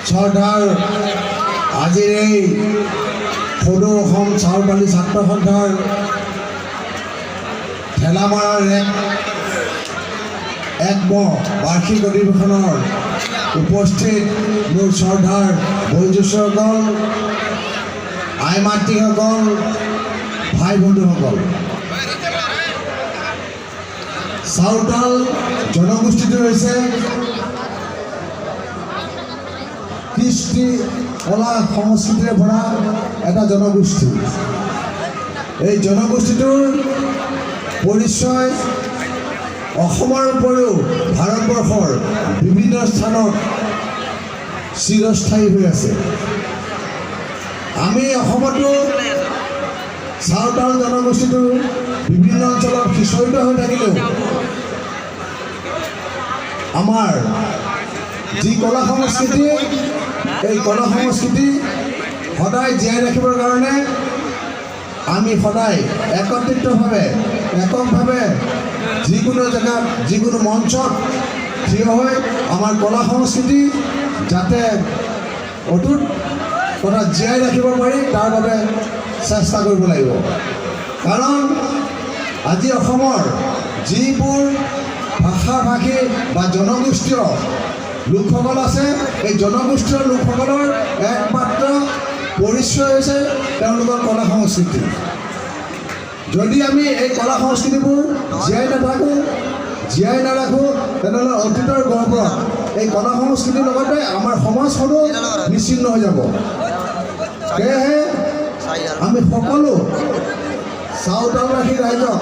শ্ৰদ্ধাৰ আজিৰ এই সদৌ অসম চাওতালী ছাত্ৰ সন্থাৰ ঠেলামাৰাৰ এক এক বাৰ্ষিক অধিৱেশনৰ উপস্থিত মোৰ শ্ৰদ্ধাৰ বয়োজ্যেষ্ঠসকল, আই মাতৃসকল, ভাই বন্ধুসকল, চাওতাল জনগোষ্ঠীটো হৈছে কৃষ্টি কলা সংস্কৃতিৰে ভৰা এটা জনগোষ্ঠী। এই জনগোষ্ঠীটোৰ পৰিচয় অসমৰ উপৰিও ভাৰতবৰ্ষৰ বিভিন্ন স্থানত চিৰস্থায়ী হৈ আছে। আমি অসমতো চাওতাল জনগোষ্ঠীটো বিভিন্ন অঞ্চলত সিঁচৰিত হৈ থাকিলেও আমাৰ যি কলা সংস্কৃতি, এই কলা সংস্কৃতি সদায় জীয়াই ৰাখিবৰ কাৰণে আমি সদায় একত্ৰিতভাৱে, এককভাৱে যিকোনো জেগাত, যিকোনো মঞ্চত থিয় হৈ আমাৰ কলা সংস্কৃতি যাতে অটুট তথা জীয়াই ৰাখিব পাৰি, তাৰ বাবে চেষ্টা কৰিব লাগিব। কাৰণ আজি অসমৰ যিবোৰ ভাষা ভাষী বা জনগোষ্ঠীয় লোকসকল আছে, এই জনগোষ্ঠীয় লোকসকলৰ একমাত্ৰ পৰিচয় হৈছে তেওঁলোকৰ কলা সংস্কৃতি। যদি আমি এই কলা সংস্কৃতিবোৰ জীয়াই নাথাকোঁ, জীয়াই নাৰাখোঁ, তেনেহ'লে অতীতৰ গহ্বৰত এই কলা সংস্কৃতিৰ লগতে আমাৰ সমাজখনো নিশ্চিন্ন হৈ যাব। সেয়েহে আমি সকলো চাওতালবাসী ৰাইজক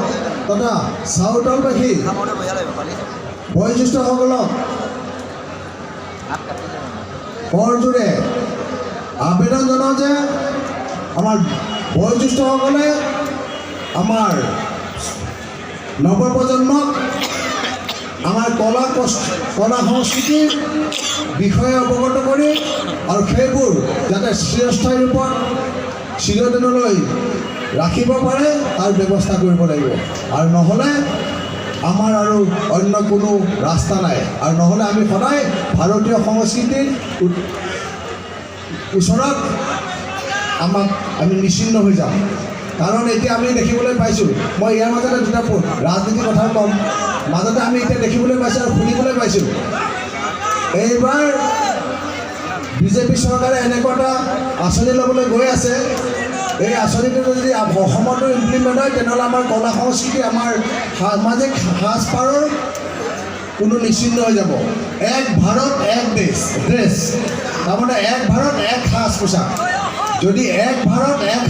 তথা চাওতালবাসী বয়োজ্যেষ্ঠসকলক কৰযোৰে আবেদন জনাওঁ যে আমাৰ বয়োজ্যেষ্ঠসকলে আমাৰ নৱপ্ৰজন্মক আমাৰ কলা সংস্কৃতিৰ বিষয়ে অৱগত কৰি আৰু সেইবোৰ যাতে চিৰস্থায়ী ৰূপত চিৰদিনলৈ ৰাখিব পাৰে, তাৰ ব্যৱস্থা কৰিব লাগিব। আৰু নহ'লে আমাৰ আৰু অন্য কোনো ৰাস্তা নাই। আৰু নহ'লে আমি সদায় ভাৰতীয় সংস্কৃতিৰ ওচৰত আমি নিশ্চিন্ন হৈ যাম। কাৰণ এতিয়া আমি দেখিবলৈ পাইছোঁ, মই ইয়াৰ মাজতে দুটা ৰাজনীতিৰ কথা ক'ম। মাজতে আমি এতিয়া দেখিবলৈ পাইছোঁ আৰু শুনিবলৈ পাইছোঁ, এইবাৰ বিজেপি চৰকাৰে এনেকুৱা এটা আঁচনি ল'বলৈ গৈ আছে। এই আঁচনিটো যদি অসমতো ইমপ্লিমেণ্ট হয়, তেনেহ'লে আমাৰ কলা সংস্কৃতি, আমাৰ সামাজিক সাজপাৰৰ কোনো নিশ্চিন্ন হৈ যাব। এক ভাৰত এক দেশ ড্ৰেছ, তাৰমানে এক ভাৰত এক সাজ পোছাক। যদি এক ভাৰত এক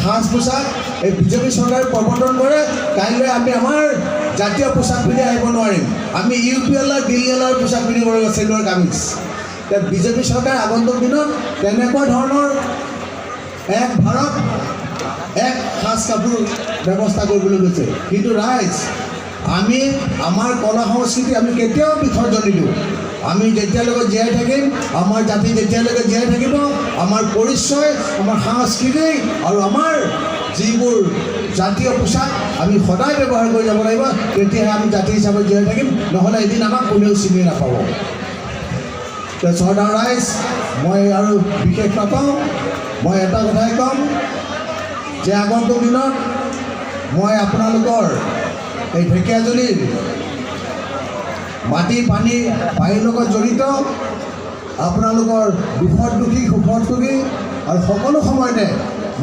সাজ পোছাক এই বিজেপি চৰকাৰে প্ৰৱৰ্তন কৰে, কাইলৈ আমি আমাৰ জাতীয় পোছাক পিন্ধি আহিব নোৱাৰিম। আমি ইউ পি এলৰ, দিল্লী এলৰ পোছাক পিন্ধিব লাগিব, চেলোৱাৰ কামিজ। এতিয়া বিজেপি চৰকাৰে আগন্তুক দিনত তেনেকুৱা ধৰণৰ এক ভাৰত এক সাজ কাপোৰ ব্যৱস্থা কৰিবলৈ গৈছে। কিন্তু ৰাইজ, আমি আমাৰ কলা সংস্কৃতি আমি কেতিয়াও বিসৰ্জন নিদিওঁ। আমি যেতিয়ালৈকে জীয়াই থাকিম, আমাৰ জাতি যেতিয়ালৈকে জীয়াই থাকিব, আমাৰ পৰিচয়, আমাৰ সাংস্কৃতিক আৰু আমাৰ যিবোৰ জাতীয় পোছাক আমি সদায় ব্যৱহাৰ কৰি যাব লাগিব। তেতিয়াহে আমি জাতি হিচাপে জীয়াই থাকিম। নহ'লে এদিন আমাক কোনেও চিনি নাপাব। শ্ৰদ্ধাৰ ৰাইজ, মই আৰু বিশেষ নকওঁ। মই এটা কথাই ক'ম যে আগন্তুক দিনত মই আপোনালোকৰ এই ঢেকীয়াজুলিৰ মাটি পানী বায়ুৰ লগত জড়িত, আপোনালোকৰ দুখত দুখী, সুখত সুখী আৰু সকলো সময়তে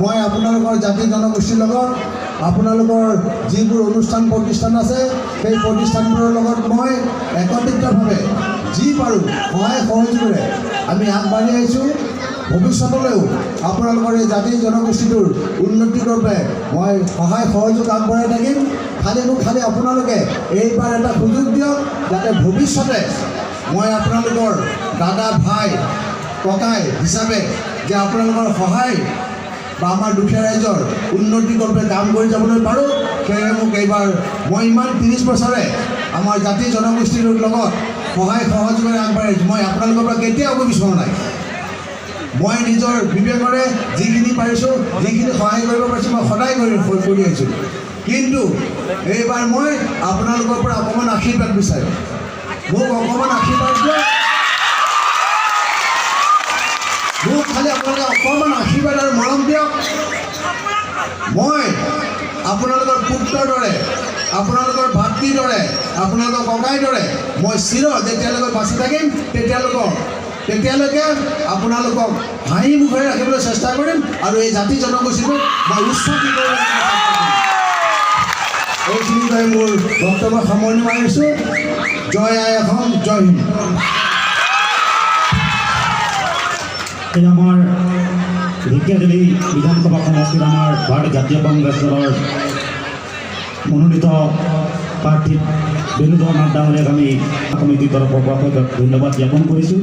মই আপোনালোকৰ জাতি জনগোষ্ঠীৰ লগত, আপোনালোকৰ যিবোৰ অনুষ্ঠান প্ৰতিষ্ঠান আছে, সেই প্ৰতিষ্ঠানবোৰৰ লগত মই একত্ৰিতভাৱে যি পাৰোঁ সহায় সহযোগেৰে আমি আগবাঢ়ি আহিছোঁ। ভৱিষ্যতলৈও আপোনালোকৰ এই জাতি জনগোষ্ঠীটোৰ উন্নতিৰ বাবে মই সহায় সহযোগ আগবঢ়াই থাকিম। খালি মোক খালি আপোনালোকে এইবাৰ এটা সুযোগ দিয়ক, যাতে ভৱিষ্যতে মই আপোনালোকৰ দাদা, ভাই, ককাই হিচাপে যে আপোনালোকৰ সহায় বা আমাৰ দুখীয়া ৰাইজৰ উন্নতিৰ বাবে কাম কৰি যাবলৈ পাৰোঁ। সেয়েহে মোক এইবাৰ, মই ইমান 30 বছৰে আমাৰ জাতি জনগোষ্ঠীৰ লগত সহায় সহযোগেৰে আগবাঢ়িছোঁ। মই আপোনালোকৰ পৰা কেতিয়াও একো বিচৰা নাই। মই নিজৰ বিবেকৰে যিখিনি পাৰিছোঁ, যিখিনি সহায় কৰিব পাৰিছোঁ, মই সদায় কৰি কৰি আহিছোঁ। কিন্তু এইবাৰ মই আপোনালোকৰ পৰা অকণমান আশীৰ্বাদ বিচাৰোঁ। মোক অকণমান আশীৰ্বাদ দিয়ক। মোক খালি আপোনালোকে অকণমান আশীৰ্বাদ আৰু মৰম দিয়ক। মই আপোনালোকৰ পুত্ৰৰ দৰে, আপোনালোকৰ ভাতৃৰ দৰে, আপোনালোকৰ ককাইৰ দৰে মই চিৰ যেতিয়ালৈকে বাচি থাকিম, তেতিয়ালৈকে আপোনালোকক হাঁহি মুখেৰে ৰাখিবলৈ চেষ্টা কৰিম আৰু এই জাতি জনগোষ্ঠীটোক মই উচ্চাকি কৰিবলৈ চেষ্টা কৰিম। এইখিনি কৈ মোৰ বক্তব্য সামৰণি মাৰিছোঁ। জয় আই অসম, জয় হিন্দ। এই আমাৰ ঢেকীয়াজুলি বিধানসভা সমষ্টিত আমাৰ ভাৰতীয় জাতীয় কংগ্ৰেছ দলৰ মনোনীত প্ৰাৰ্থী বেণুধৰ নাথ ডাঙৰীয়াক আমি সমিতিৰ তৰফৰ পৰা ধন্যবাদ জ্ঞাপন কৰিছোঁ।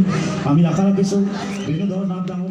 আমি আশা ৰাখিছোঁ, বেণুধৰ নাথ ডাঙৰীয়া